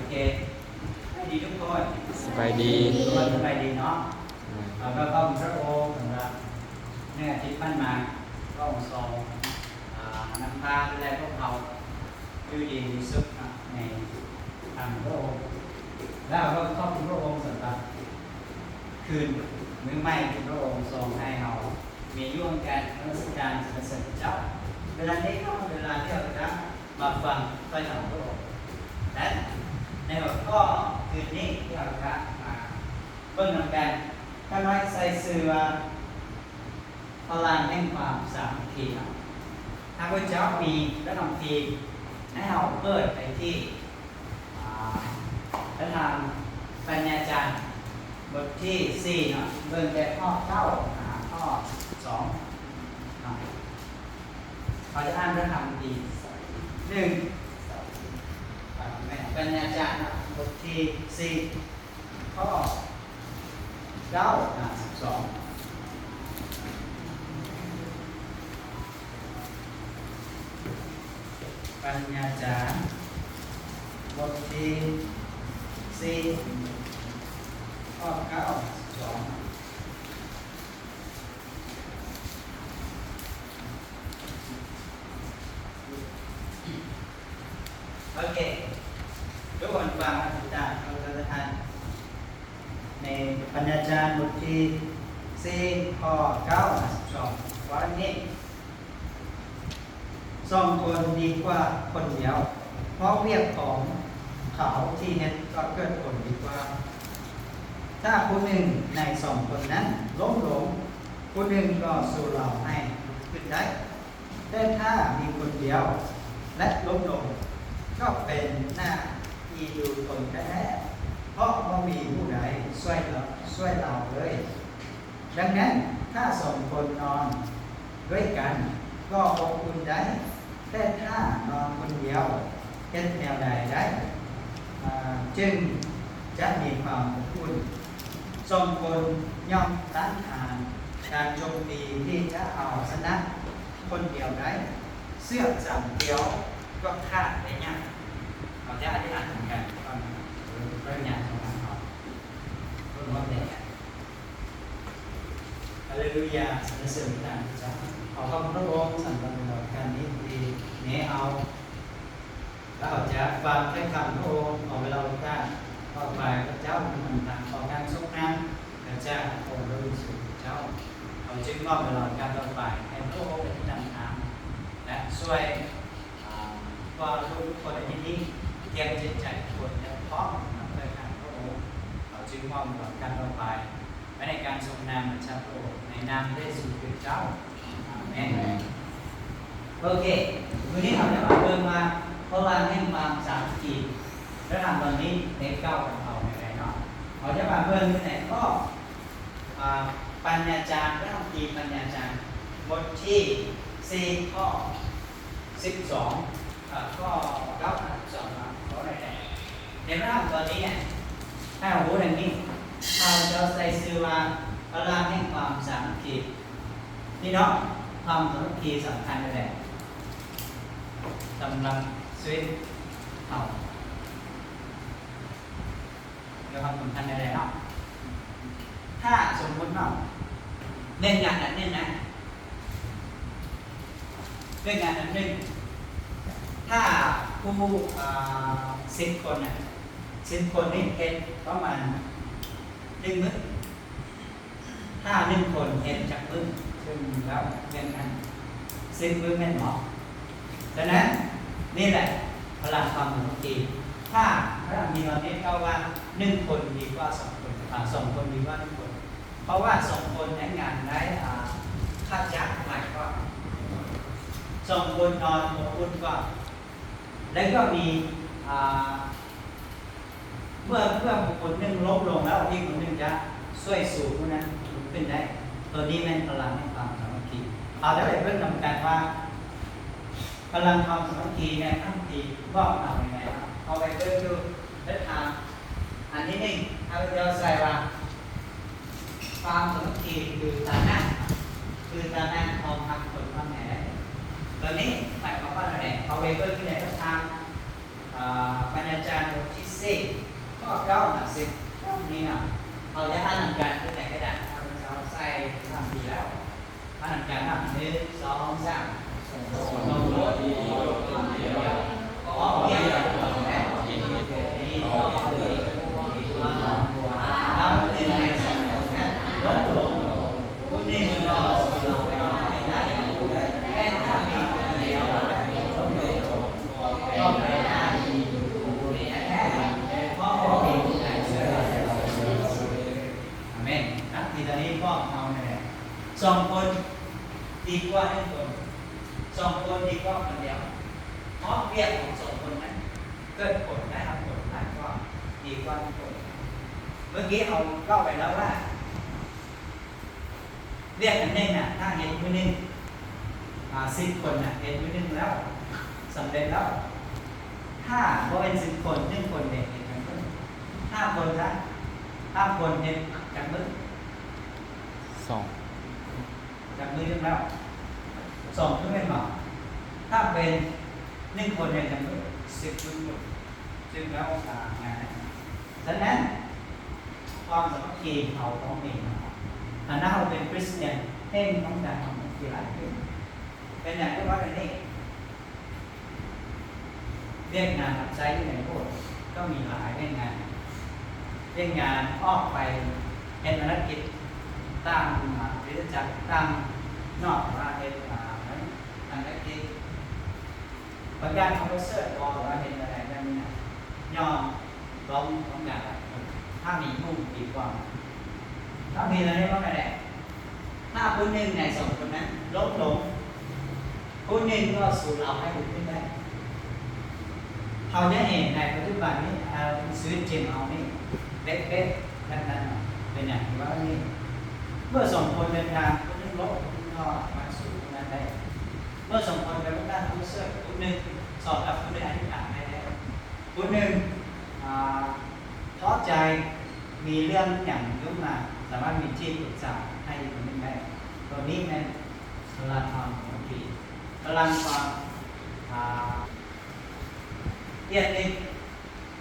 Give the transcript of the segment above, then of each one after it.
ເຄ ສະບາຍດີທຸກຄົນ. ສະບາຍດີ. ທຸກຄົນສະບາຍດີເນາະ. ແມ່ນ. ເຮົາກໍຂອບພະອົງສຳລັບເໜືອທິດຜ່ານມາ ພະອົງຊົງ ອາ ນຳພາດູແລພວກເຮົາຢູ່ດີມີສຸກເນາະ ໃນທາງພະອົງ ແລະ ເຮົາກໍຂອບຄຸນພະອົງສຳລັບຄືນມື້ໃໝ່ທີ່ພະອົງຊົງໃຫ້ເຮົາມີຢູ່ຮ່ວມກັນນະມັດສະການສັນລະເສີນພະເຈົ້າ. ເວລານີ້ກໍເປັນເວລາທີ່ເຮົາຈະ ມາຟັງຖ້ອຍຄຳຂອງພະອົງ ແລະ ໃນຫົວຂໍ້ຄືນນີ້ທີ່ເຮົາຈະມາເບິ່ງນຳກັນ ຂ້ານ້ອຍໃສ່ຊື່ວ່າ ພະລັງແຫ່ງຄວາມສາມັກຄີ. ຖ້າພວກເຈົ້າມີພະຄຳພີ ໃຫ້ເຮົາເປີດໄປທີ່ ອາ ພະທຳປັນຍາຈານ ບົດທີສີ່ເນາະ ເບິ່ງແຕ່ຂໍ້ເກົ້າຫາຂໍ້ສິບສອງເນາະ. ເຮົາຈະອ່ານພະຄຳພີໜຶ່ງ ອາ ແມ່ນ ປັນຍາຈານ ບົດທີສີ່ ຂໍ້ເກົ້າຫາສິບສອງ. ປັນຍາຈານ ບົດທີສີ່ ຂໍ້ເກົ້າຫາສິບສອງ. ໂອເຄ ທຸກຄົນຟັງອະທິຖານ ໃນປັນຍາຈານບົດທີສີ່ ຂໍ້ເກົ້າຫາສິບສອງ ວ່າດັ່ງນີ້: ສອງຄົນດີກວ່າຄົນດຽວ, ເພາະວຽກຂອງເຂົາທີ່ເຮັດກໍເກີດຜົນດີກວ່າ. ຖ້າຜູ້ໜຶ່ງໃນສອງຄົນນັ້ນລົ້ມລົງ, ຜູ້ໜຶ່ງກໍຊູລາວໃຫ້ລຸກຂຶ້ນໄດ້. ແຕ່ຖ້າມີຄົນດຽວ ແລະ ລົ້ມລົງ, ກໍເປັນໜ້າທີ່ດູຄົນແທ້ໆ, ເພາະບໍ່ມີຜູ້ໃດຊ່ວຍລາວ, ຊ່ວຍລາວເລີຍ. ດັ່ງນັ້ນ, ຖ້າສອງຄົນນອນດ້ວຍກັນກໍອົບອຸ່ນໄດ້, ແຕ່ຖ້ານອນຄົນດຽວເຮັດແນວໃດໄດ້ ອາ ຈຶ່ງຈະມີຄວາມອົບອຸ່ນ? ສອງຄົນຍ່ອມຕ້ານທານການໂຈມຕີທີ່ຈະເອົາຊະນະຄົນດຽວໄດ້, ເຊືອກສາມກ່ຽວກໍຂາດໄດ້ຍາກ. ເຮົາຈະອະທິຖານນຳກັນກ່ອນ ເບິ່ງຍາມຂອງເຮົາ ເບິ່ງຮອດແດນ. ຮາເລລູຢາ ສັນລະເສີນພະນາມພະເຈົ້າ. ຂໍຂອບພະອົງສຳລັບເວລາການນີ້ທີ່ແນເອົາ ແລະ ເຮົາຈະຟັງຖ້ອຍຄຳພະອົງ. ຂໍເວລາໂອກາດຕໍ່ໄປ ພະເຈົ້ານຳທາງ. ຂໍການຊົງນຳຈາກພະອົງພະເຢຊູຄຣິດເຈົ້າ. ເຮົາຈຶ່ງມອບເວລາການຕໍ່ໄປໃຫ້ພະອົງເປັນຜູ້ນຳທາງ ແລະ ຊ່ວຍ ອາ ພວກລູກທຸກຄົນໃນທີ່ນີ້ ຕຽມຈິດໃຈທຸກຄົນ ແລະ ພ້ອມນຳເພື່ອການພະອົງ. ເຮົາຈຶ່ງມອບເວລາການຕໍ່ໄປ ໄວ້ໃນການຊົງນຳຈາກພະອົງ ໃນນາມພະເຢຊູຄຣິດເຈົ້າ. ອາເມນ. ໂອເຄ ມື້ນີ້ເຮົາຈະມາເບິ່ງວ່າ ພະລັງແຫ່ງຄວາມສາມັກຄີ ລະດັບຕອນນີ້ເຕັກເກົ້າຂອງເຮົາແມ່ນໃດເນາະ. ເຮົາຈະມາເບິ່ງໃນຂໍ້ ອາ ປັນຍາຈານ ພະຄຳພີປັນຍາຈານ ບົດທີສີ່ ຂໍ້ສິບສອງ ເອີ ຂໍ້ເກົ້າຫາສິບສອງເນາະ. ເວົ້າໄດ້ແທ້ ໃນລະດັບຕອນນີ້ ໃຫ້ເຮົາຮູ້ດັ່ງນີ້ ຂ້າພະເຈົ້າໃສ່ຊື່ວ່າ ພະລັງແຫ່ງຄວາມສາມັກຄີ. ພີ່ນ້ອງ ຄວາມສາມັກຄີສຳຄັນແທ້ໆ ສຳລັບຊີວິດເຮົາ. ມີຄວາມສຳຄັນແທ້ໆເນາະ. ຖ້າສົມມຸດເນາະ ເຮັດງານອັນໜຶ່ງນະ ເຮັດງານອັນໜຶ່ງ ຖ້າຜູ້ ເອີ ສິບຄົນນະ ສິບຄົນນີ້ເຮັດປະມານໜຶ່ງມື້ ຖ້າໜຶ່ງຄົນເຮັດຈັກມື້? ເຊິ່ງແລ້ວແມ່ນອັນສິບມື້ແມ່ນບໍ່? ສະນັ້ນ ນີ້ແຫຼະ ພະລັງຄວາມສາມັກຄີ. ຖ້າພະລັງມີຕອນນີ້ເວົ້າວ່າ ໜຶ່ງຄົນດີກວ່າສອງຄົນ ອາ ສອງຄົນດີກວ່າໜຶ່ງຄົນ ເພາະວ່າສອງຄົນແຮງງານໄດ້ ອາ ຄ່າຈ້າງຫຼາຍກວ່າ ສອງຄົນນອນອົບອຸ່ນກວ່າ ແລະ ກໍມີ ອາ ເມື່ອ ເມື່ອບຸກຄົນໜຶ່ງລົ້ມລົງແລ້ວ ອີກຄົນໜຶ່ງຈະຊ່ວຍຊູຜູ້ນັ້ນລຸກຂຶ້ນໄດ້. ໂຕນີ້ແມ່ນພະລັງແຫ່ງຄວາມສາມັກຄີ. ເຮົາຈະໄປເບິ່ງນຳກັນວ່າ ພະລັງຄວາມສາມັກຄີໃນຄຳພີບອກເຮົາແນວໃດ. ເຮົາໄປເບິ່ງຢູ່ເດີທາງ ອັນທີໜຶ່ງ ຂ້າພະເຈົ້າໃສ່ວ່າ ຄວາມສາມັກຄີຄືຕາໜ້າ ຄືຕາໜ້າຂອງພັກຄົນເຮົາແນວໃດ. ໂຕນີ້ໝາຍຄວາມວ່າແນວໃດ? ເຮົາໄປເບິ່ງຢູ່ໃນເດີທາງ ອາ ປັນຍາຈານບົດທີສີ່ ເກົ້າ ຫ້າສິບ ນີ້ນະ ເຮົາຈະອ່ານນຳກັນຢູ່ໃນກະດານ ຂ້າພະເຈົ້າໃສ່ສາມທີແລ້ວ ອ່ານນຳກັນນະ ໜຶ່ງ ສອງ ສາມ ອາເມນ. ນັກທີ່ຕອນນີ້ພວກເຮົານີ້ແຫຼະ ສອງຄົນດີກວ່າໜຶ່ງຄົນ ສອງຄົນດີກວ່າຄົນດຽວ ເພາະວຽກຂອງສອງຄົນນັ້ນເກີດຜົນ ໄດ້ຮັບຜົນຫຼາຍກວ່າ ດີກວ່າໜຶ່ງຄົນ. ເມື່ອກີ້ເຮົາເວົ້າໄປແລ້ວວ່າ ວຽກອັນໜຶ່ງນະ ຖ້າເຮັດມື້ໜຶ່ງ ອາ ສິບຄົນນະ ເຮັດມື້ໜຶ່ງແລ້ວ ສຳເລັດແລ້ວ. ຖ້າບໍ່ແມ່ນສິບຄົນ ໜຶ່ງຄົນເຮັດກັນເບິດ ຫ້າຄົນຊະ ຫ້າຄົນເຮັດຈັກມື້? ສອງ ຈັກມື້ໜຶ່ງແລ້ວ ສອງມື້ແມ່ນບໍ່? ຖ້າເປັນໜຶ່ງຄົນເຮັດຈັກມື້? ສິບມື້ ສິບແລ້ວ ອ່າ ງ່າຍ. ສະນັ້ນ ຄວາມສາມັກຄີເຮົາຕ້ອງມີເນາະ ຖ້າເຮົາເປັນຄຣິສຕຽນ ເຮົາຕ້ອງການຄວາມສາມັກຄີຫຼາຍຂຶ້ນ. ເປັນຫຍັງຄືວ່າແນວນີ້? ວຽກງານຮັບໃຊ້ຢູ່ໃນໂບດກໍມີຫຼາຍວຽກງານ ວຽກງານອອກໄປເຮັດພາລະກິດຕ່າງຄຣິສຕະຈັກ ຕ່າງນອກວ່າເຮັດ ອ່າ ພາລະກິດ ປະກາດຄວາມປະເສີດບໍ່ ຫຼືວ່າເຮັດແນວໃດແບບນີ້ນະ ຍອມລົງ ຕ້ອງການ ຖ້າມີໝູ່ດີກວ່າ ຖ້າມີແລ້ວນີ້ວ່າແນວໃດ? ຖ້າຜູ້ໜຶ່ງໃນສອງຄົນນັ້ນລົ້ມລົງ ຜູ້ໜຶ່ງກໍສູ້ລາວໃຫ້ລຸກຂຶ້ນໄດ້. ເຮົາຈະເຫັນໃນປັດຈຸບັນນີ້ ອ່າ ຊີວິດຈິງເຮົານີ້ເປັນ ເປັນແບບນັ້ນເນາະ. ເປັນຫຍັງທີ່ວ່ານີ້? ເມື່ອສອງຄົນເດີນທາງ ຜູ້ໜຶ່ງລົງ ຜູ້ໜຶ່ງກໍມາສູ້ຜູ້ນັ້ນໄດ້. ເມື່ອສອງຄົນເດີນທາງ ຜູ້ໜຶ່ງສອນກັບຜູ້ໜຶ່ງອະທິຖານໄດ້ແລ້ວ. ຜູ້ໜຶ່ງ ອ່າ ພໍໃຈ ມີເລື່ອງຫຍັງຂຶ້ນມາ ສາມາດມີທີ່ປຶກສາໃຫ້ອີກຄົນໜຶ່ງໄດ້. ໂຕນີ້ແມ່ນພະລັງຄວາມສາມັກຄີ ພະລັງຄວາມ ອ່າ ອຽນນີ້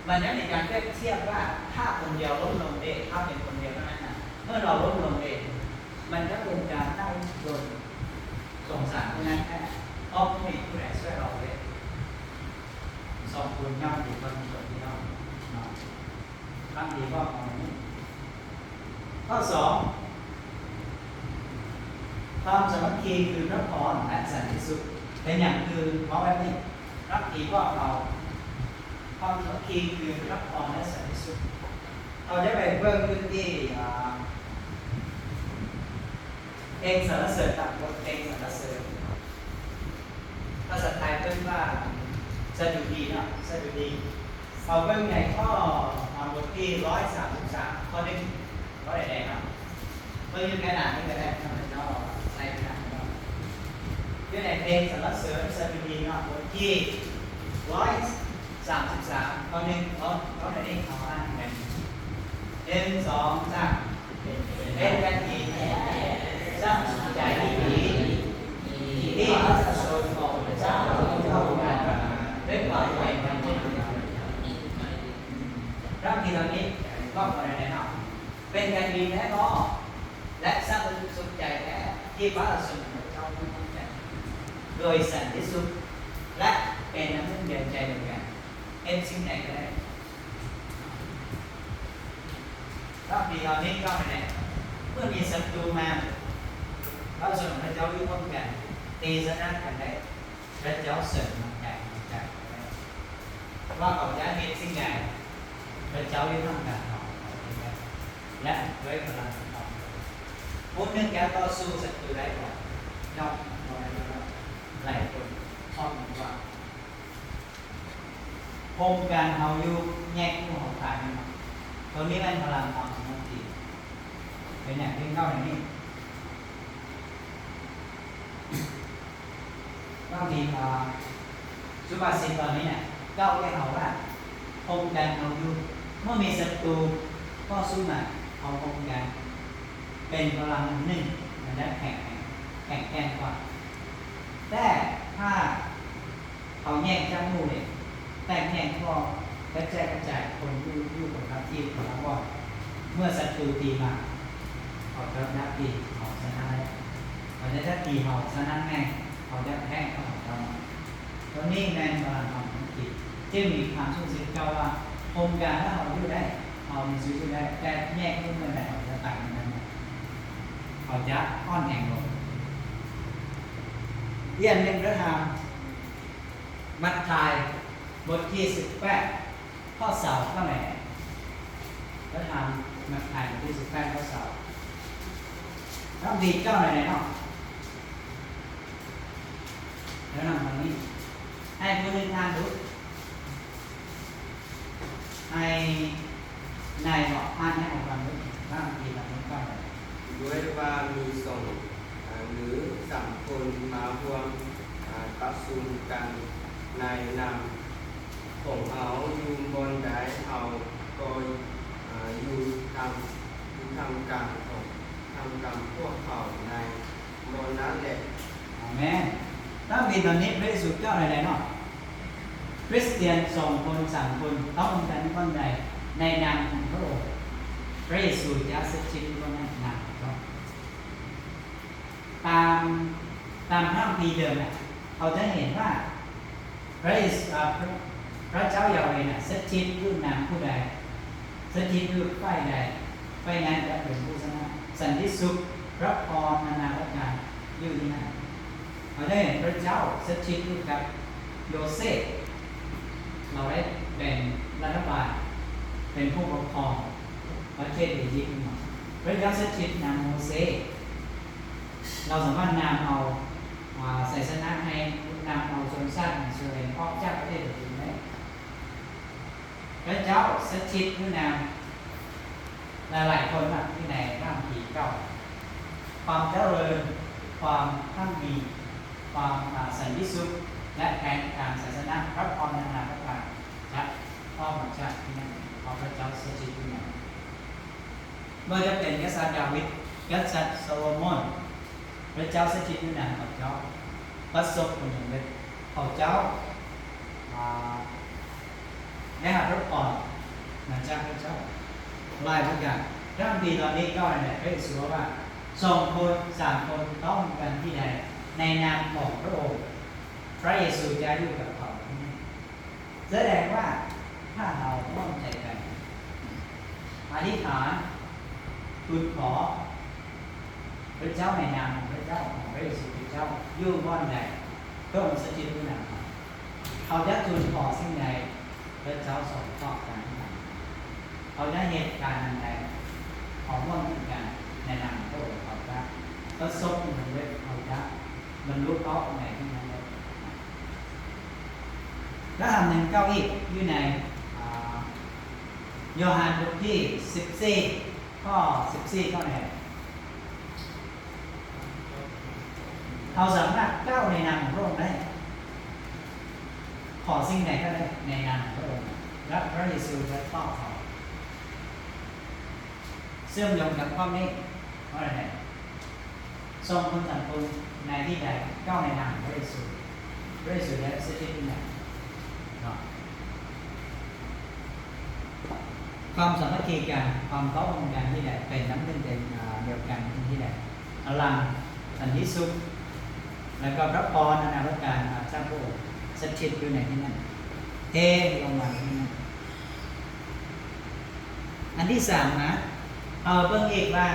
ມັນຍັງມີການປຽບທຽບວ່າ ຖ້າຄົນດຽວລົ້ມລົງເດ ຖ້າເປັນຄົນດຽວເທົ່ານັ້ນນະ ເມື່ອເຮົາລົ້ມລົງເດ ມັນຈະເປັນການຕັ້ງຕົນສົງສານຜູ້ນັ້ນແທ້ ເພາະບໍ່ມີຜູ້ໃດຊ່ວຍເຮົາເລີຍ. ສອງຄົນຍ່ອມດີກວ່າໜຶ່ງຄົນ ພີ່ນ້ອງເນາະ. ບາງທີພວກເຮົານີ້ ຂໍ້ສອງ ຄວາມສາມັກຄີຄືພະພອນ ແລະ ສັນຕິສຸກ. ເປັນຫຍັງຄືເວົ້າແບບນີ້? ບາງທີພວກເຮົາ ຄວາມສາມັກຄີຄືພະພອນ ແລະ ສັນຕິສຸກ. ເຮົາຈະໄປເບິ່ງຢູ່ທີ່ ອ່າ ເພງສັນລະເສີນ ກັບບົດເພງສັນລະເສີນ ພາສາໄທເອີ້ນວ່າສະດຸດີເນາະ ສະດຸດີ. ເຮົາເບິ່ງໃນຂໍ້ ອ່າ ບົດທີຮ້ອຍສາມສິບສາມ ຂໍ້ໜຶ່ງ ຂໍ້ໃດແດ່ເນາະ? ເບິ່ງຢູ່ໃນໜ້ານີ້ກໍໄດ້ ຂ້າພະເຈົ້າໃສ່ກະດາດເນາະ. ຢູ່ໃນເພງສັນລະເສີນ ສະດຸດີເນາະ ບົດທີຮ້ອຍສາມສິບສາມ ຂໍ້ໜຶ່ງ ເວົ້າ ເວົ້າໃນນີ້ເຮົາອ່ານກັນ ໜຶ່ງ ສອງ ສາມ. ເປັນການດີແທ້ ຊ່າງສຸກໃຈອີ່ຫຼີ ທີ່ພະປະຊາຊົນຂອງພະເຈົ້າຮ່ວມກັນດ້ວຍຄວາມເປັນທຳ. ພະຄຣິສຕຽນເຫຼົ່ານີ້ເວົ້າວ່າແນວໃດເນາະ? ເປັນການດີແທ້ບໍ ແລະ ຊ່າງສຸກໃຈແທ້ ທີ່ພະປະຊາຊົນຂອງພະເຈົ້າຮ່ວມກັນໂດຍສັນຕິສຸກ ແລະ ເປັນນ້ຳໜຶ່ງດຽວໃຈດຽວກັນ ເຮັດສິ່ງໃດກໍໄດ້. ພະຄຣິສຕຽນເຫຼົ່ານີ້ເວົ້າແນວໃດ? ເມື່ອມີສັດຕູມາ ພະປະຊາຊົນຂອງພະເຈົ້າຢູ່ຮ່ວມກັນ ຕີຊະນະກັນໄດ້ ພະເຈົ້າເສີມນ້ຳໃຈໃຫ້ກັນໄດ້ ວ່າເຂົາຈະເຮັດສິ່ງໃດ ພະເຈົ້າຢູ່ນຳກັນເຂົາ ແລະ ດ້ວຍກຳລັງຂອງເຂົາ ຜູ້ໜຶ່ງຈະຕໍ່ສູ້ສັດຕູໄດ້ບໍ່? ເນາະ ບໍ່ໄດ້ເນາະ ຫຼາຍຄົນຊອບວ່າ ໂຮມການເຮົາຢູ່ແຍກໝູ່ເຮົາຕາຍແມ່ນບໍ່? ຕົວນີ້ແມ່ນພະລັງຄວາມສາມັກຄີ. ເປັນຫຍັງຈຶ່ງເວົ້າແນວນີ້? ບາງທີ ອ່າ ສຸພາສິດຕອນນີ້ນະ ເວົ້າແກ່ເຮົາວ່າ ໂຮມການເຮົາຢູ່ ເມື່ອມີສັດຕູຕໍ່ສູ້ມາ ເຮົາໂຮມກັນເປັນພະລັງອັນໜຶ່ງ ມັນຈະແຂງ ແຂງແກ່ນກວ່າ. ແຕ່ຖ້າ ເຮົາແຍກຈາກໝູ່ເດ ແຕກແຍກກໍກະແຈກກະຈາຍ ຄົນຢູ່ ຢູ່ຄົນລະ ຂອງເຮົາບໍ່? ເມື່ອສັດຕູຕີມາ ເຂົາເຈົ້າຈະຕີເຮົາຊະນະໄດ້. ເຂົາເຈົ້າຈະຕີເຮົາຊະນະແນ່, ເຂົາຈະແພ້ຂອງເຈົ້າມາ. ຕົວນີ້ແມ່ນພະລັງຂອງຄວາມຄິດ ຈຶ່ງມີຄວາມສູນເສຍເຈົ້າວ່າ ໂຄງການເຮົາຢູ່ໄດ້, ເຮົາມີຊີວິດຢູ່ໄດ້, ແຕ່ແຍກເມື່ອໃດເຮົາຈະຕາຍເມື່ອນັ້ນ, ເຂົາຈະອ່ອນແຮງລົງ. ອີກອັນໜຶ່ງ ພະທຳ ມັດທາຍ ບົດທີສິບແປດ ຂໍ້ຊາວ ເທົ່າໃດ? ກໍຖາມ ມັດທາຍ ບົດທີສິບແປດ ຂໍ້ຊາວ ລອງດີເຈົ້າໃດເນາະ. ແນະນຳທາງນີ້ ໃຫ້ຜູ້ໜຶ່ງອ່ານດູ. ໃຫ້ນາຍເນາະ ອ່ານໃຫ້ເຮົາຟັງດູ. ລອງດີ ລອງເບິ່ງກ່ອນ. ດ້ວຍວ່າມີສອງ ອາ ຫຼືສາມຄົນມາຮ່ວມ ອາ ປະຊຸມກັນໃນນາມຂອງເຮົາຢູ່ບ່ອນໃດ, ເຮົາກໍ ອາ ຢູ່ທ່າມ ຢູ່ທ່າມກາງຂອງ ທ່າມກາງພວກເຂົາໃນບ່ອນນັ້ນແຫຼະ. ອາເມນ. ຕາມທີ່ຕອນນີ້ພະເຢຊູເຈົ້າໃດເນາະ ຄຣິສຕຽນສອງຄົນສາມຄົນຕ້ອງກັນບ່ອນໃດໃນນາມຂອງພະອົງ, ພະເຢຊູຈະສະຖິດຢູ່ບ່ອນນັ້ນນາມຂອງເຈົ້າ. ຕາມ ຕາມພະຄຳພີເດີມນະ ເຮົາຈະເຫັນວ່າ ພະເຢ ອາ ພະ ພະເຈົ້າຢາເວນະ ສະຖິດຢູ່ນາມຜູ້ໃດ, ສະຖິດຢູ່ຝ່າຍໃດ, ຝ່າຍນັ້ນຈະເປັນຜູ້ຊະນະ. ສັນຕິສຸກ, ພະພອນນານາປະການຢູ່ທີ່ນັ້ນ. ເຮົາຈະເຫັນພະເຈົ້າສະຖິດຢູ່ກັບໂຢເຊບ, ລາວໄດ້ເປັນລັດຖະບານ, ເປັນຜູ້ປົກຄອງປະເທດອີຢິບ. ພະເຈົ້າສະຖິດນຳໂມເຊ. ເຮົາສາມາດນຳເອົາ ອາ ໄຊຊະນະໃຫ້ ນຳເອົາຊົນຊາດຂອງອິດສະຣາເອນອອກຈາກປະເທດອີຢິບໄດ້. ພະເຈົ້າສະຖິດຢູ່ນຳຫຼາຍໆຄົນນະ ຢູ່ໃນພະຄຳພີເກົ່າ. ຄວາມຈະເລີນ, ຄວາມຮັ່ງມີ, ຄວາມ ອາ ສັນຕິສຸກ ແລະ ແຜນການໄຊຊະນະ ພະພອນນານາປະການ ຈະອອກມາຈາກທີ່ນັ້ນ, ເພາະພະເຈົ້າສະຖິດຢູ່ນຳ. ບໍ່ວ່າຈະເປັນກະສັດດາວິດ, ກະສັດໂຊໂລໂມນ, ພະເຈົ້າສະຖິດຢູ່ນຳເຂົາເຈົ້າ, ປະສົບຜົນສຳເລັດ, ເຂົາເຈົ້າ ອາ ໄດ້ຮັບພະພອນມາຈາກພະເຈົ້າຫຼາຍປະການ. ພະຄຳພີຕອນນີ້ເວົ້າໃນພະເຢຊູເວົ້າວ່າ ສອງຄົນສາມຄົນພ້ອມກັນທີ່ໃດໃນນາມຂອງພະອົງ, ພະເຢຊູຈະຢູ່ກັບເຂົາທີ່ນັ້ນ. ສະແດງວ່າຖ້າເຮົາພ້ອມໃຈກັນອະທິຖານທູນຂໍພະເຈົ້າໃນນາມຂອງພະເຈົ້າ ຂອງພະເຢຊູຄຣິສເຈົ້າ ຢູ່ບ່ອນໃດ ພະອົງສະຖິດຢູ່ນຳເຮົາ. ເຮົາຢາກທູນຂໍສິ່ງໃດ ພະເຈົ້າຊົງຕອບການອະທິຖານ. ເຮົາຢາກເຮັດການອັນໃດ ເຮົາຮ່ວມມືກັນໃນນາມຂອງພະອົງ ເຮົາຈະປະສົບຜົນສຳເລັດ, ເຮົາຈະ ບັນລຸເປົ້າໝາຍທີ່ນັ້ນເລີຍ. ແລ້ວອັນໜຶ່ງເວົ້າອີກຢູ່ໃນ ອາ ໂຍຮັນບົດທີສິບສີ່ ຂໍ້ສິບສີ່ ຂໍ້ໃດ? ເຮົາສາມາດກ່າວໃນນາມຂອງພະອົງໄດ້, ຂໍສິ່ງໃດກໍໄດ້ໃນນາມຂອງພະອົງ, ແລະ ພະເຢຊູຈະຕອບເຮົາ. ເຊື່ອມໂຍງກັບຂໍ້ນີ້ ເພາະໃດ? ສອງຄົນສາມຄົນໃນທີ່ໃດ ເວົ້າໃນນາມຂອງພະເຢຊູ, ພະເຢຊູໄດ້ສະຖິດຢູ່ນັ້ນເນາະ. ຄວາມສາມັກຄີກັນ, ຄວາມເຂົ້າອົງກັນທີ່ໃດ, ເປັນນ້ຳໜຶ່ງໃຈດຽວກັນທີ່ໃດ, ພະລັງ, ສັນຕິສຸກ ແລ້ວກໍພະພອນນານາປະການມາຈາກພະອົງ ສະຖິດຢູ່ໃນທີ່ນັ້ນ, ເທລົງມາທີ່ນັ້ນ. ອັນທີສາມນະ, ເຮົາເບິ່ງອີກວ່າ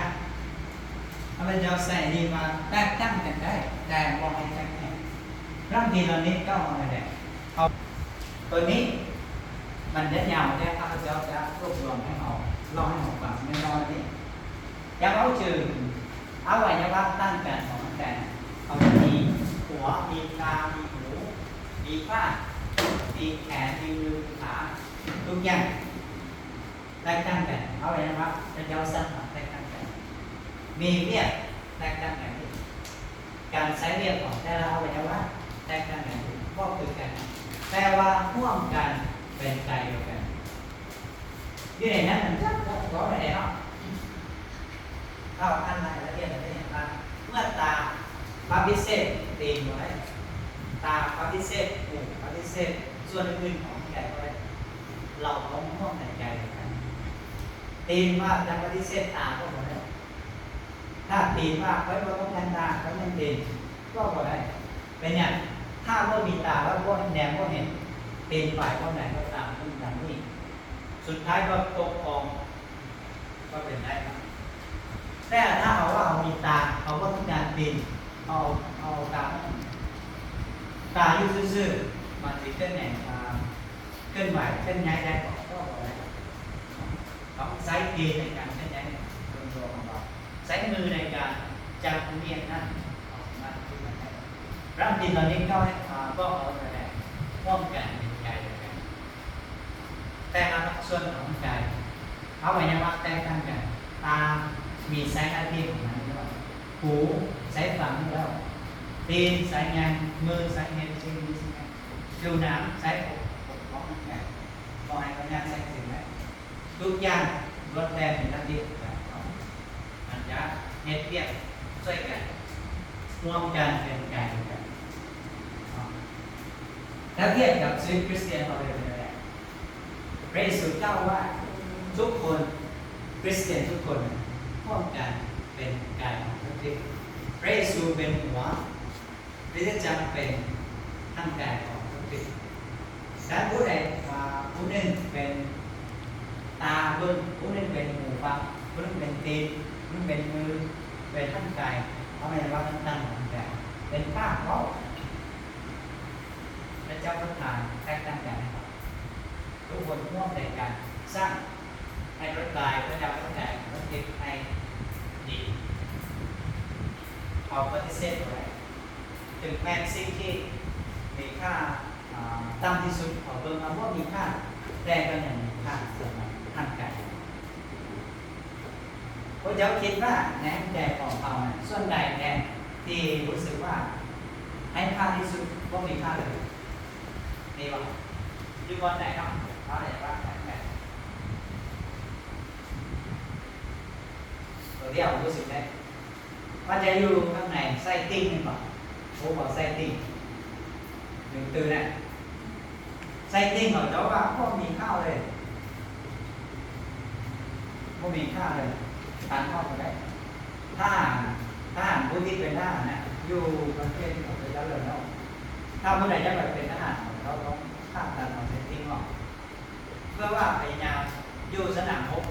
ພະເຈົ້າໃຊ້ນີ້ວ່າແຕກຕ່າງກັນໄດ້, ແຕ່ບໍ່ໃຫ້ແຕກແຍກ. ລຳພີເຫຼົ່ານີ້ເວົ້າເຮົາໄດ້. ເຮົາ ຕົວນີ້ມັນຈະຍາວ, ແຕ່ຂ້າພະເຈົ້າຈະລວບລວມໃຫ້ເຮົາ, ເລົ່າໃຫ້ເຮົາຟັງແນ່ນອນນີ້. ຢ່າເວົ້າເຖິງອະໄວຍະວະຕ່າງກັນຂອງມັນ, ແຕ່ເຮົາຈະມີຫົວ, ມີຕາ, ມີຫູ, ມີປາກ, ມີແຂນ, ມີມື, ມີຂາ, ທຸກຢ່າງ ແຕກຕ່າງກັນ, ອະໄວຍະວະພະເຈົ້າສ້າງມາແຕກຕ່າງກັນ, ມີວຽກແຕກຕ່າງກັນ, ການໃຊ້ວຽກຂອງແຕ່ລະອະໄວຍະວະແຕກຕ່າງກັນ, ບໍ່ຄືກັນ, ແຕ່ວ່າຮ່ວມກັນເປັນໃຈດຽວກັນ. ຢູ່ໃນນັ້ນມັນຈັກເວົ້າໄດ້ເນາະ. ເຮົາອ່ານລາຍລະອຽດແລ້ວຈະເຫັນວ່າ ເມື່ອຕາປະຕິເສດຕີນບໍ່ໄດ້, ຕາປະຕິເສດຫູ, ປະຕິເສດສ່ວນອື່ນໆຂອງຮ່າງກາຍບໍ່ໄດ້, ເຮົາຕ້ອງຮ່ວມໃນໃຈດຽວກັນ. ຕີນວ່າຈະປະຕິເສດຕາກໍບໍ່ໄດ້. ຖ້າຕີນວ່າຂ້ອຍບໍ່ຕ້ອງການຕາ, ຂ້ອຍຍັງຕີນ ກໍບໍ່ໄດ້. ເປັນຫຍັງ? ຖ້າບໍ່ມີຕາແລ້ວບໍ່ແນມບໍ່ເຫັນ, ຕີນໄປບ່ອນໃດກໍຕາມນັ້ນຕາມນີ້, ສຸດທ້າຍກໍຕົກຄອງ ກໍເປັນໄດ້. ແຕ່ຖ້າເຮົາວ່າເຮົາມີຕາ, ເຮົາບໍ່ຕ້ອງການຕີນ, ເຮົາ ເຮົາເອົາຕາ, ຕາຢູ່ຊື່ໆ ມັນຊິເຄື່ອນໄຫວ, ເຄື່ອນໄຫວ ເຄື່ອນຍ້າຍໄດ້ບໍ່? ກໍບໍ່ໄດ້. ຕ້ອງໃຊ້ຕີນໃນການເຄື່ອນຍ້າຍໂດຍຕົວຂອງເຮົາ, ໃຊ້ມືໃນການຈັບໝຽນນັ້ນ ເຮົາສາມາດເຄື່ອນໄຫວໄດ້. ລະຕີນເຫຼົ່ານີ້ກໍ ອາ ບອກເຮົາໄດ້ຮ່ວມກັນເປັນກາຍດຽວກັນ, ແຕ່ລະພາກສ່ວນຂອງກາຍ ອະໄວຍະວະແຕກຕ່າງກັນ, ຕາມີໃຊ້ໜ້າທີ່ຂອງມັນ, ຫູໃຊ້ຟັງແລ້ວ, ຕີນໃຊ້ຍ່າງ, ມືໃຊ້ເຮັດສິ່ງນີ້ສິ່ງນັ້ນ, ຜິວໜັງໃຊ້ປົກປ້ອງຮ່າງກາຍ, ບໍ່ໃຫ້ພະຍາດແຊກຊຶມໄດ້. ທຸກຢ່າງລ້ວນແຕ່ມີໜ້າທີ່ຂອງກາຍ, ມັນຈະເຮັດວຽກຊ່ວຍກັນ, ຮ່ວມກັນເປັນກາຍດຽວກັນ. ຖ້າທຽບກັບຊີວິດຄຣິສຕຽນເຮົາເລີຍກໍໄດ້, ພຣະເຢຊູກ່າວວ່າ ທຸກຄົນ, ຄຣິສຕຽນທຸກຄົນ ຮ່ວມກັນເປັນກາຍຂອງພຣະຄຣິດ. ພຣະເຢຊູເປັນຫົວ, ຄຣິສຕະຈັກເປັນຮ່າງກາຍຂອງພຣະຄຣິດ. ຖ້າຜູ້ໃດ ອາ ຜູ້ໜຶ່ງເປັນຕາເບິ່ງ, ຜູ້ໜຶ່ງເປັນຫູຟັງ, ຜູ້ໜຶ່ງເປັນຕີນ, ຜູ້ໜຶ່ງເປັນມື, ເປັນຮ່າງກາຍ, ເອົາໄວ້ວ່າຕ່າງໆຂອງຮ່າງກາຍ, ເປັນປາກເວົ້າ, ພຣະເຈົ້າປະທານແຕກຕ່າງກັນໃຫ້ເຮົາ. ທຸກຄົນຮ່ວມໃນການສ້າງໃຫ້ລົດລາຍພະເຈົ້າພະທາດໃຫ້ດີ. ເຮົາປະຕິເສດບໍ່ໄດ້, ເຖິງແມ່ນສິ່ງທີ່ມີຄ່າ ອາ ຕ່ຳທີ່ສຸດ, ເຮົາເບິ່ງວ່າບໍ່ມີຄ່າ, ແຕ່ກໍຍັງມີຄ່າສຳລັບຮ່າງກາຍ. ພວກເຈົ້າຄິດວ່າໃນແດນຂອງເຮົານັ້ນ ສ່ວນໃດແດ່ທີ່ຮູ້ສຶກວ່າໃຫ້ຄ່າທີ່ສຸດ ບໍ່ມີຄ່າເລີຍ? ມີບໍ່? ຢູ່ບ່ອນໃດເນາະ? ເຮົາອາດຈະວ່າແບບ ຕົວດຽວຮູ້ສຶກໄດ້ວ່າຈະຢູ່ຂ້າງໃນໄສ້ຕິ່ງແມ່ນບໍ່? ຮູ້ບໍ່ໄສ້ຕິ່ງ? ໜຶ່ງຕື່ນນະ. ໃສ່ຕິ່ງເຂົາເຈົ້າວ່າບໍ່ມີຄ່າເລີຍ, ບໍ່ມີຄ່າເລີຍ, ຕັດອອກໄປໄດ້. ທະຫານ, ທະຫານຜູ້ທີ່ເປັນທະຫານນະ ຢູ່ປະເທດຂອງເຂົາເຈົ້າແລ້ວເນາະ, ຖ້າຜູ້ໃດຢາກໄປເປັນທະຫານ ເຂົາເຈົ້າຕ້ອງຜ່າຕັດເອົາໃສ່ຕິ່ງອອກ ເພື່ອວ່າພະຍາຍາມຢູ່ສະໜາມຮົບ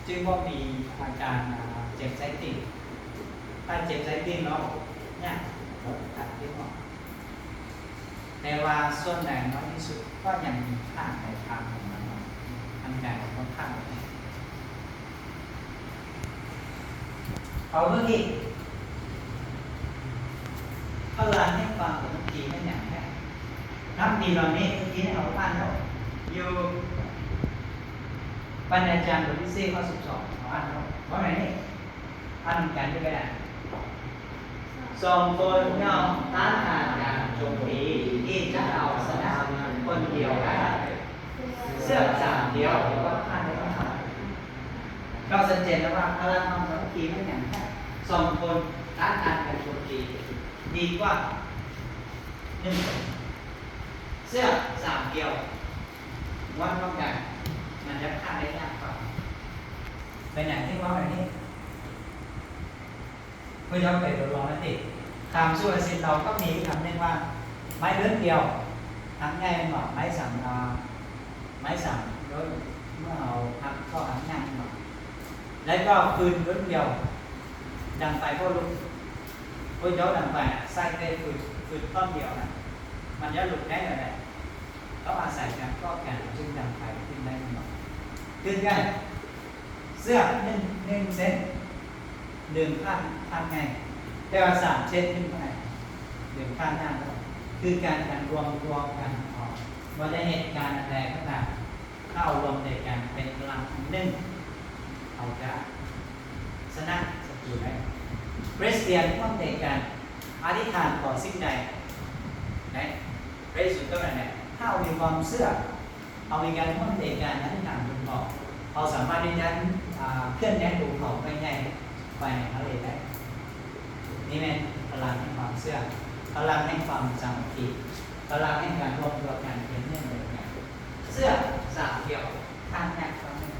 ຈຶ່ງບໍ່ມີອາການ ອາ ເຈັບໃສ່ຕິ່ງ. ຖ້າເຈັບໃສ່ຕິ່ງແລ້ວ ຍາກການເກັບອອກ, ແຕ່ວ່າສ່ວນໃດນ້ອຍທີ່ສຸດກໍຍັງມີຂ້າງໃດຂ້າງໜຶ່ງ ທາງກາຍກໍຕ້ອງຂ້າງໜຶ່ງ. ເອົາເບິ່ງອີກ, ພະລັງແຫ່ງຄວາມສາມັກຄີແມ່ນຫຍັງແທ້? ຄຳພີເຫຼົ່ານີ້ທີ່ເຮົາອ່ານເນາະ ຢູ່ ປັນຍາຈານ ບົດທີສີ່ ຂໍ້ສິບສອງ ເຮົາອ່ານເນາະ ວ່າໄງນີ້? ອ່ານນຳກັນຢູ່ກໍໄດ້. ສອງຄົນຍ່ອມຕ້ານທານການໂຈມຕີທີ່ຈະເອົາຊະນະຄົນດຽວໄດ້, ເຊືອກສາມດ່ຽວກໍຕ້ານໄດ້. ກໍຊັດເຈນແລ້ວວ່າພະລັງຄວາມສາມັກຄີແມ່ນຫຍັງ? ສອງຄົນຕ້ານທານການໂຈມຕີດີກວ່າໜຶ່ງຄົນ. ເຊືອກສາມດ່ຽວ ມ້ວນພ້ອມກັນ ມັນຈະຂາດໄດ້ຍາກກວ່າ. ເປັນຫຍັງຈຶ່ງເວົ້າແບບນີ້? ພວກເຈົ້າໄປທົດລອງແລ້ວຕິ? ຕາມສຸພາສິດລາວກໍມີຄຳໜຶ່ງວ່າ ໄມ້ເລື່ອນດຽວຫັກໃຫຍ່ ແມ່ນບໍ່? ໄມ້ສາມ ອາ ໄມ້ສາມ ໂດຍເມື່ອເຮົາຫັກກໍຫັກໃຫຍ່ ແມ່ນບໍ່? ແລ້ວກໍຟືນເລື່ອນດຽວດັງໄຟບໍ່ລຸກ. ພວກເຈົ້າດັງໄຟໃສ່ແຕ່ຟືນ ຟືນທ່ອນດຽວນະ ມັນຈະລຸກໄດ້ແນວໃດ? ຕ້ອງອາໄສການເກາະກັນຈຶ່ງດັງໄຟຂຶ້ນໄດ້ ແມ່ນບໍ່? ຄືກັນ ເຊືອກໜຶ່ງ ໜຶ່ງເສັ້ນ ດຶງຜ່ານ ຜ່ານງ່າຍ, ແຕ່ວ່າສາມເສັ້ນຂຶ້ນໄປ ດຶງຜ່ານຍາກ. ຄືການ ການລວມ ລວມກັນຂອງ ບໍ່ໄດ້ເຮັດການອັນໃດກໍຕາມ, ຖ້າເຮົາລວມໃຈກັນເປັນພະລັງອັນໜຶ່ງ, ເຮົາຈະຊະນະສັດຕູໄດ້. ຄຣິສຕຽນຮ່ວມໃຈກັນອະທິຖານຂໍສິ່ງໃດ ໃນພຣະເຢຊູກໍວ່ານັ້ນແຫຼະ. ຖ້າເຮົາມີຄວາມເຊື່ອ, ເຮົາມີການຮ່ວມໃຈກັນອະທິຖານເພິ່ນບອກ, ເຮົາສາມາດທີ່ຈະ ອາ ເຄື່ອນຍ້າຍພູເຂົາໄມ້ໃຫຍ່ໄປໃນທະເລໄດ້. ນີ້ແມ່ນພະລັງແຫ່ງຄວາມເຊື່ອ, ພະລັງແຫ່ງຄວາມສາມັກຄີ, ພະລັງແຫ່ງການລວມຕົວກັນເປັນໜຶ່ງດຽວກັນ. ເຊືອກສາມດ່ຽວ ຂາດຍາກກວ່າໜຶ່ງ.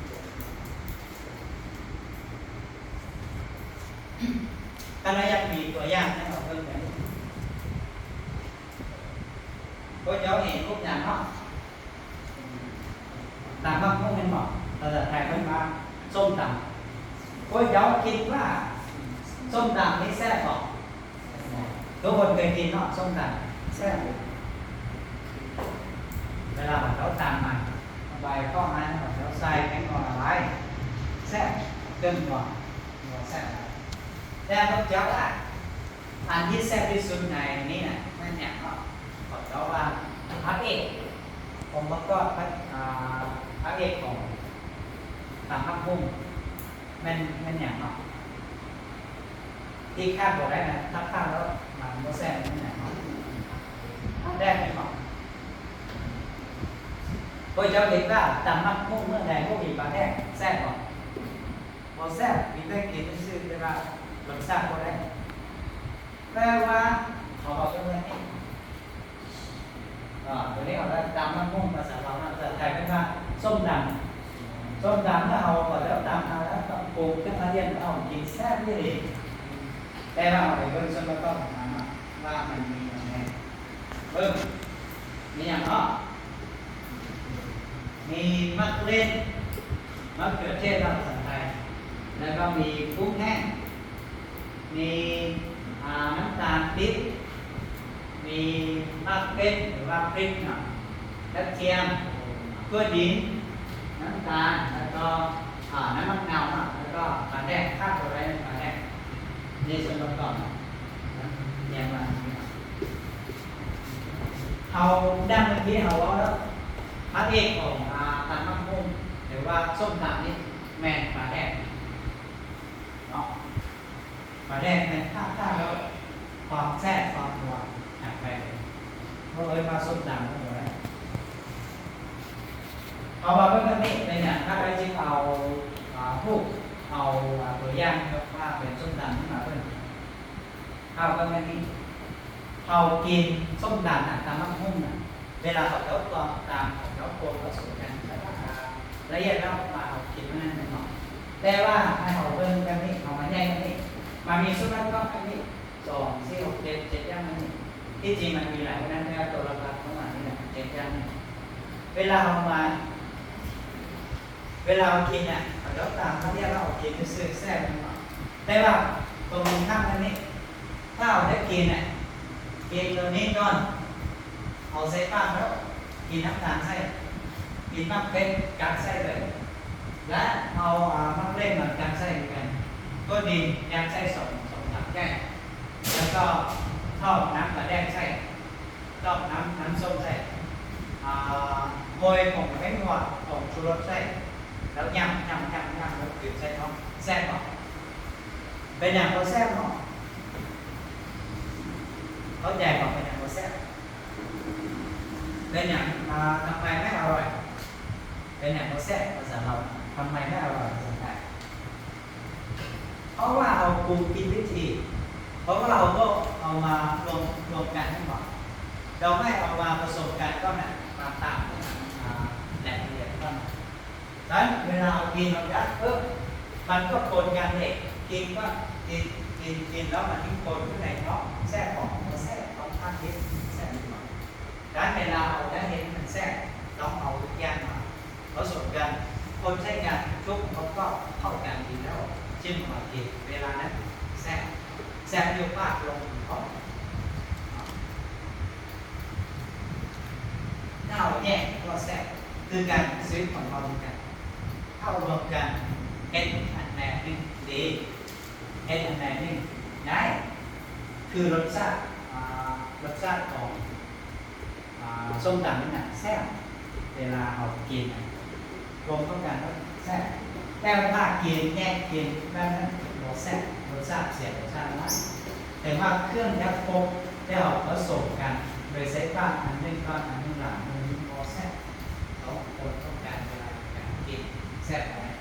ຖ້າເຮົາຢາກມີຕົວຢ່າງໃຫ້ເຮົາເບິ່ງກັນ ພວກເຈົ້າເຫັນຮູບຫຍັງເນາະ? ຕຳບັກຫຸ່ງແມ່ນບໍ່? ພາສາໄທເອີ້ນວ່າສົ້ມຕຳ. ພວກເຈົ້າຄິດວ່າສົ້ມຕຳນີ້ແຊບບໍ່? ທຸກຄົນເຄີຍກິນເນາະ ສົ້ມຕຳແຊບ. ເວລາເຮົາຕຳມາ ເອົາໃບເປາະມາ ເຮົາໃສ່ແປ້ງນົວລະລາຍ ແຊບ ເຄື່ອງນົວ ແຊບ. ແຕ່ພວກເຈົ້າລະ ອັນທີ່ແຊບທີ່ສຸດໃນນີ້ນະ ແມ່ນຫຍັງເນາະ? ເຂົາເຈົ້າວ່າພະເອກ ອົງປະກອບ ພະ ອ່າ ພະເອກຂອງຕຳບັກຫຸ່ງ ແມ່ນ ແມ່ນຫຍັງເນາະ? ທີ່ຂາດບໍ່ໄດ້ນະ ຖ້າຂາດແລ້ວມັນບໍ່ແຊບ ແມ່ນຫຍັງເນາະ? ປາແດກແມ່ນບໍ່? ພວກເຈົ້າຄິດວ່າຕຳບັກຫຸ່ງເມືອງໃດບໍ່ມີປາແດກ ແຊບບໍ່? ບໍ່ແຊບ ມີແຕ່ກິນຊື່ໆ ແຕ່ວ່າລົດຊາດບໍ່ໄດ້. ແປວ່າເຂົາເວົ້າເລື່ອງນີ້ ອາ ຕົວນີ້ເຮົາໄດ້ຕຳບັກຫຸ່ງ ພາສາລາວນະ ພາສາໄທເອີ້ນວ່າສົ້ມຕຳ. ສົ້ມຕຳ ເມື່ອເຮົາ ເຂົາເຈົ້າຕຳມາແລ້ວ ກໍປຸງເຄື່ອງລະອຽດ ເອົາກິນແຊບອີ່ຫຼີ. ແຕ່ວ່າເຮົາໄປເບິ່ງສ່ວນປະກອບຂອງມັນເນາະ ວ່າມັນມີຫຍັງແດ່. ເບິ່ງ ມີຫຍັງເນາະ? ມີໝາກເລັ່ນ ມະເຂືອເທດເນາະ ພາສາໄທ ແລ້ວກໍມີກຸ້ງແຫ້ງ ມີ ອ່າ ນ້ຳຕານປີບ ມີໝາກເຜັດ ຫຼືວ່າພຣິກເນາະ ກະທຽມ ຖົ່ວດິນ ນ້ຳຕານ ແລ້ວກໍ ອ່າ ນ້ຳມັນເນົ່າເນາະ ແລ້ວກໍປາແດກ ຂາດບໍ່ໄດ້ແມ່ນປາແດກ. ນີ້ສ່ວນປະກອບ ແນວວ່າ ເຮົາ ດັ່ງເມື່ອກີ້ເຮົາເວົ້າແລ້ວ ພະເອກຂອງ ອາ ຕຳບັກຫຸ່ງ ຫຼືວ່າສົ້ມຕຳນີ້ແມ່ນປາແດກເນາະ. ປາແດກແມ່ນຂາດແລ້ວຄວາມແຊບຄວາມນົວຫາຍໄປເລີຍ. ເຮົາເອີ້ນວ່າສົ້ມຕຳກໍບໍ່ໄດ້. ເອົາວ່າເບິ່ງແບບນີ້ ເປັນຫຍັງຂ້າພະເຈົ້າຈຶ່ງເອົາ ອາ ຮູບ ເອົາ ອາ ຕົວຢ່າງ ຍົກວ່າເປັນສົ້ມຕຳຂຶ້ນມາເບິ່ງ. ເຮົາເບິ່ງແບບນີ້ ເຮົາກິນສົ້ມຕຳນະ ຕຳບັກຫຸ່ງນະ ເວລາເຂົາເຈົ້າຕຳ ເຂົາເຈົ້າຄົນ ເຂົາເຈົ້າຄົນ ເຂົາເຈົ້າຄົນ ລະອຽດແລ້ວມາເຮົາກິນເທົ່ານັ້ນແມ່ນບໍ່? ແຕ່ວ່າໃຫ້ເຮົາເບິ່ງແບບນີ້ ເຮົາມາແຍກແບບນີ້ ມັນມີສ່ວນປະກອບແບບນີ້ ສອງ ສີ່ ຫົກ ເຈັດ ເຈັດຢ່າງແບບນີ້. ທີ່ຈິງມັນມີຫຼາຍກວ່ານັ້ນ ແຕ່ວ່າຕົວຫຼັກໆຂອງມັນນີ້ແຫຼະ ເຈັດຢ່າງນີ້. ເວລາເຮົາມາ ເວລາເຮົາກິນນະ ເຮົາຕຳລະອຽດແລ້ວເຮົາກິນຊື່ໆ ແຊບແມ່ນບໍ່? ແຕ່ວ່າຕົວມັນຂ້າງອັນນີ້ ຖ້າເຮົາໄດ້ກິນນະ ກິນຕົວນີ້ກ່ອນ ເອົາໃສ່ປາກແລ້ວ ກິນນ້ຳຕານໃສ່ ກິນໝາກເຜັດກັດໃສ່ເລີຍ ແລະ ເອົາ ອາ ໝາກເລັ່ນມາກັດໃສ່ຄືກັນ ໂຕດິນຍັດໃສ່ສອງ ສອງສາມແກ້ວ ແລ້ວກໍຖອກນ້ຳປາແດກໃສ່ ຕອກນ້ຳ ນ້ຳສົ້ມໃສ່ ອາ ໂຮຍຜົງແປ້ງນົວ ຜົງຊູລົດໃສ່ ແລ້ວຫຍ້ຳ ຫຍ້ຳ ຫຍ້ຳ ຫຍ້ຳ ແລ້ວກືນໃສ່ທ້ອງ ແຊບບໍ່? ເປັນຫຍັງບໍ່ແຊບເນາະ? ເຂົ້າໃຈບໍ່? ເປັນຫຍັງບໍ່ແຊບ? ເປັນຫຍັງ ອາ ທຳໄມໄມ່ອະຮ່ອຍ? ເປັນຫຍັງບໍ່ແຊບ? ພາສາລາວ ທຳໄມໄມ່ອະຮ່ອຍ? ພາສາໄທ ເພາະວ່າເຮົາປຸງຜິດວິທີ ເພາະວ່າເຮົາບໍ່ເອົາມາລວມ ລວມກັນແມ່ນບໍ່? ດອກໄມ້ເອົາມາປະສົມກັນກ່ອນນະ ມາຕາມ ອາ ແຫຼກລະອຽດກ່ອນນະ. ສະນັ້ນເວລາເຮົາກິນ ເຮົາຈະ ເອີ ມັນກໍປົນກັນເດ້ ກິນກໍກິນ ກິນ ກິນແລ້ວມັນຍິ່ງປົນຢູ່ໃນທ້ອງ ແຊບບໍ່? ບໍ່ແຊບ ຕ້ອງທານເຮັດ ແຊບບໍ່? ສະນັ້ນເວລາເຮົາຈະເຮັດໃຫ້ມັນແຊບ ຕ້ອງເອົາທຸກຢ່າງມາ ປະສົມກັນ ຄົນໃຊ້ກັນ ທຸກອົງປະກອບເຂົ້າກັນດີແລ້ວ ຈຶ່ງເອົາມາກິນ ເວລານັ້ນແຊບ ແຊບຢູ່ປາກລົງທ້ອງ. ຖ້າເຮົາແຍກກໍແຊບ ຄືການຊື້ຂອງເຮົາຄືກັນ ເຂົ້າລວມກັນ ເຮັດອັນໃດໜຶ່ງດີ ເຮັດອັນໃດໜຶ່ງໄດ້ ຄືລົດຊາດ ອາ ລົດຊາດຂອງ ອາ ສົ້ມຕຳນີ້ນະແຊບ ເວລາເຮົາກິນນະ ລວມເຂົ້າກັນແລ້ວແຊບ ແຕ່ວ່າຖ້າກິນແຍກກິນແບບນັ້ນບໍ່ແຊບ ລົດຊາດເສຍລົດຊາດຫຼາຍ ແຕ່ວ່າເຄື່ອງຈະຄົບແລ້ວປະສົມກັນ ໂດຍໃຊ້ປາກອັນໜຶ່ງກ່ອນ ອັນໜຶ່ງຫຼັງ ມັນບໍ່ແຊບ ຕ້ອງຄົນເຂົ້າກັນ ເວລາການກິນແຊບຫຼາຍ.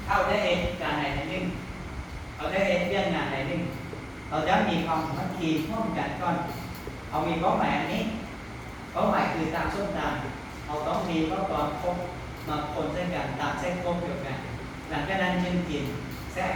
ເຮົາໄດ້ເຮັດການໃດໜຶ່ງ ເຮົາໄດ້ເຮັດວຽກງານໃດໜຶ່ງ ເຮົາຈະມີຄວາມສາມັກຄີຮ່ວມກັນກ່ອນ ເຮົາມີເປົ້າໝາຍອັນນີ້ ເປົ້າໝາຍຄືຕຳສົ້ມຕຳ ເຮົາຕ້ອງມີອຸປະກອນຄົບ ມາຄົນໃສ່ກັນ ຕຳໃສ່ຄົບດຽວກັນ ຫຼັງຈາກນັ້ນຈຶ່ງກິນແຊບ.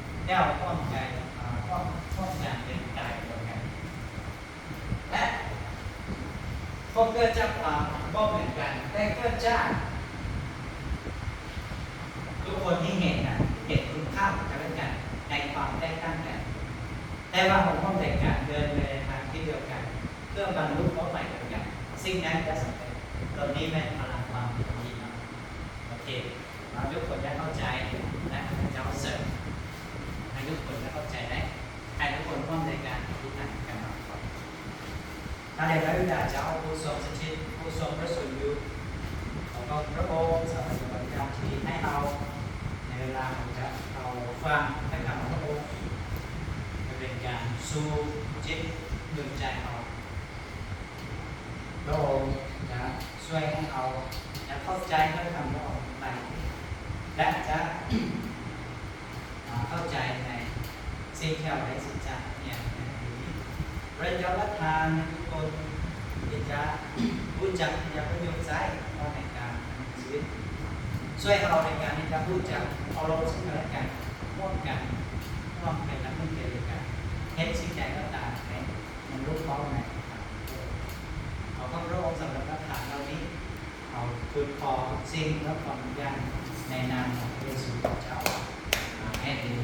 ແລ້ວພ້ອມໃຈ ເອີ ພ້ອມ ພ້ອມການເປັນກາຍດຽວກັນ ແລະ ບໍ່ເກີດຈາກຄວາມບໍ່ເໝືອນກັນ ແຕ່ເກີດຈາກທຸກຄົນທີ່ເຫັນນະ ເຫັນຄຸນຄ່າຂອງກັນແລະກັນໃນຄວາມແຕກຕ່າງກັນ ແຕ່ວ່າເຮົາພ້ອມໃຈກັນເດີນໄປໃນທາງທິດດຽວກັນ ເພື່ອບັນລຸເປົ້າໝາຍດຽວກັນ ສິ່ງນັ້ນຈະສຳເລັດ. ໂຕນີ້ແມ່ນພະລັງຄວາມສາມັກຄີເນາະ. ໂອເຄ ເຮົາທຸກຄົນໄດ້ເຂົ້າໃຈ ແລະ ເຈົ້າເສີມ ໃຫ້ທຸກຄົນໄດ້ເຂົ້າໃຈໄດ້ ໃຫ້ທຸກຄົນພ້ອມໃນການອະທິຖານກັນມາກ່ອນ. ພະເດຊພະບິດາເຈົ້າ ຜູ້ຊົງສະຖິດ ຜູ້ຊົງປະສູນຢູ່ ຂໍຂອບພະອົງສຳລັບວັນຍາມທີ່ໃຫ້ເຮົາ ໃນເວລາເຮົາຈະເຂົ້າຟັງພະຄຳຂອງພະອົງ ໃຫ້ເປັນການຊູ່ຈິດໜູນໃຈເຮົາ. ພະອົງຈະຊ່ວຍໃຫ້ເຮົາຈະເຂົ້າໃຈພະຄຳຂອງພະອົງໄປ ແລະ ຈະ ເຂົ້າໃຈໃນສິ່ງທີ່ເຮົາໄດ້ສຶກສາຮຽນໃນມື້ນີ້. ພະເຈົ້າປະທານໃຫ້ທຸກຄົນທີ່ຈະຮູ້ຈັກທີ່ຈະປະຍຸກໃຊ້ເຂົ້າໃນການດຳເນີນຊີວິດ. ຊ່ວຍເຮົາໃນການທີ່ຈະຮູ້ຈັກເຄົາລົບຊຶ່ງກັນແລະກັນ, ຮ່ວມກັນ, ຮ່ວມກັນດຳເນີນກິດຈະການ, ເຮັດສິ່ງໃດກໍຕາມໃຫ້ມັນຮູ້ເປົ້າໝາຍ. ຂໍຂອບພະອົງສຳລັບຫຼັກຖານເຫຼົ່ານີ້. ເຮົາທູດຂໍທຸກສິ່ງເພື່ອຄວາມຢ້ອງໃຈໃນນາມຂອງພະເຢຊູເຈົ້າ. ອາເມນ.